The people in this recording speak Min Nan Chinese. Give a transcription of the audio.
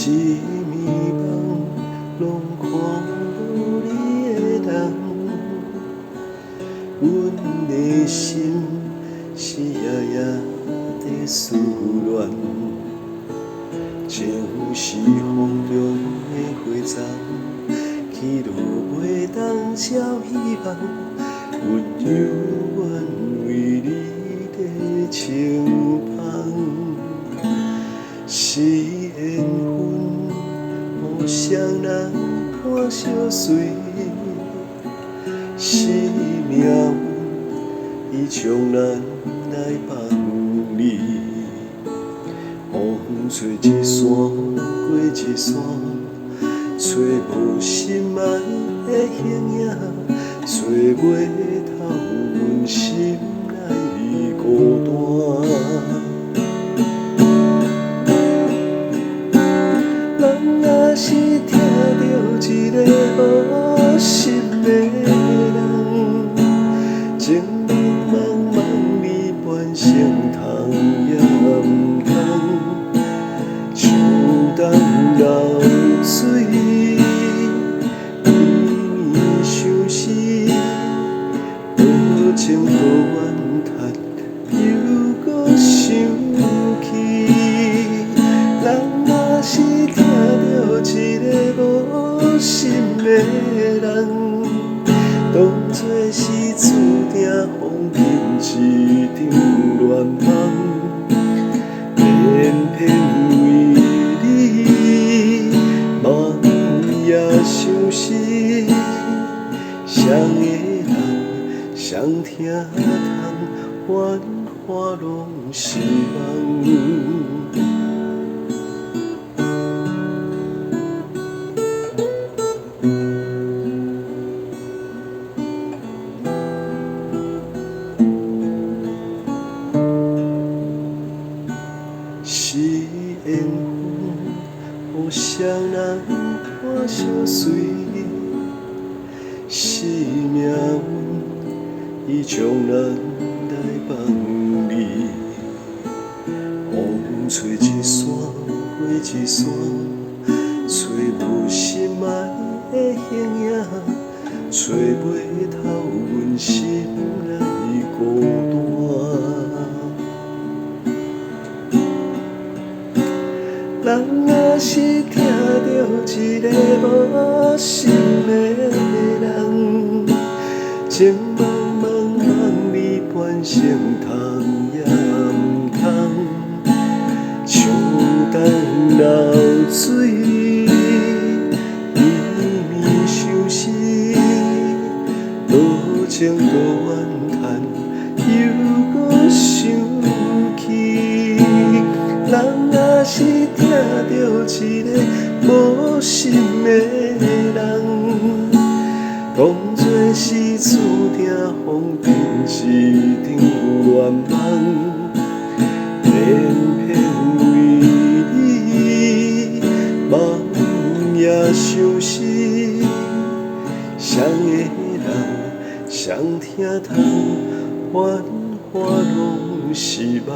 啥物夢攏看無你的人，阮的心是夜夜佇思戀，情是風中的花叢，起落袂當照彼望，阮猶原為你佇清芳。是緣分，予雙人伴相隨；是命運，伊將咱來放離。風吹一山過一山，揣無心愛的形影，揣袂透阮心內孤單。人若是疼著一个無心的人，情茫茫茫你半生通也毋通，像东流水，绵绵相思，多情多怨叹，又閣想起。人若是疼著一个無心的人，當作是注定風景一場亂夢，偏偏為你夢也相思，誰的人誰疼通，繁華攏是夢。是緣分，予雙人伴相隨；是命運，伊將咱來放離。風吹一山過一山，揣無心愛的形影，揣袂透阮心內孤單。人若是疼著一个無心的人，情茫茫茫你半生通也毋通，像东流水，绵绵相思，多情多怨叹，又閣想起。人若是疼著一个無心的人，當作是注定風景一場亂夢，偏偏為你夢也相思，誰的人誰疼通，繁華攏是夢。